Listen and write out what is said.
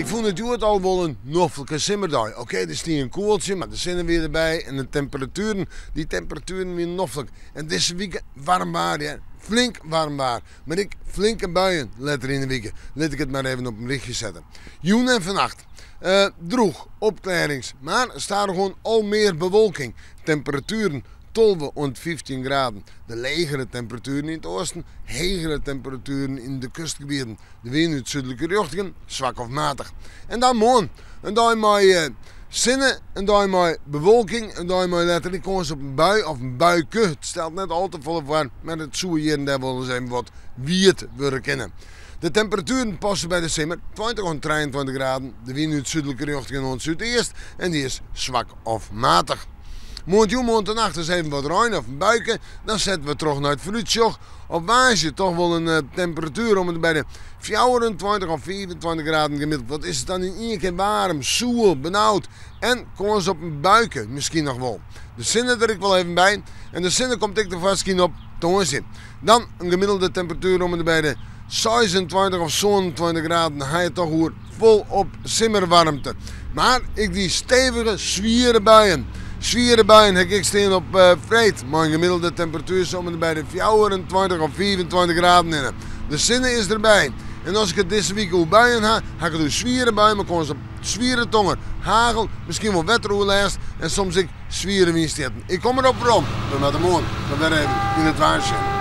Ik fûn it hjoed al wol in noflike simmerdei. Okee, der stie in koaltsje, mar de sinne wie derby en de temperatueren, dy temperatueren wiene noflik. En dizze wike waarm waar hear. Flink waarm waar. Mar ek flinke buien letter yn de wike. Lit ik it mar even op in rychje sette. Jûn en fannacht drûch, opklearrings, mar stadichoan al mear bewolking. Temperatueren 12 oant 15 graden. De legere temperatueren yn it oasten, hegere temperatueren yn de kustgebieten. De wyn út súdlike rjochtingen, swak of matich. En dan moarn, in dei mei sinne, in dei mei bewolking, in dei mei letter ek kâns op in bui of in buike. It stelt net al te folle foar, mar it soe hjir en dêr wolris even wat wiet wurde kinne. De temperatueren passe by de simmer, 20 oant 23 graden. De wyn út súdlike rjochtingen oant súdeast en dy is swak of matich. Moarntejûn, moarntenacht is even wat rein of in buike, dan sette we troch nei it foarútsjoch. Op woansdei toch wol in temperatuer om en by de 24 of 25 graden gemiddeld. Wat is it dan yn ien kear waarm, soel, benaud en kâns op in buike miskien noch wol. De sinne der ek wol even by en de sinne komt ek tefoarskyn op tongersdei. Dan in gemiddelde temperatuer om en by de 26 of 27 graden. Dan ha je it toch oer folop simmerwaarmte. Mar ek dy stevige, swiere buien. Swiere buien ha ik ek stean op freed, mei in gemiddelde temperatuer om en by de 24 of 25 graden hinne. De sinne is derby. En as ik it dizze wike oer buien ha, ha ik it oer swiere buien mei kâns op swiere tonger, hagel, miskien wol wetteroerlêst en soms ek swiere wynstjitten. Ik kom derop werom. We moatte moarn dan wer even yn it waar sjen.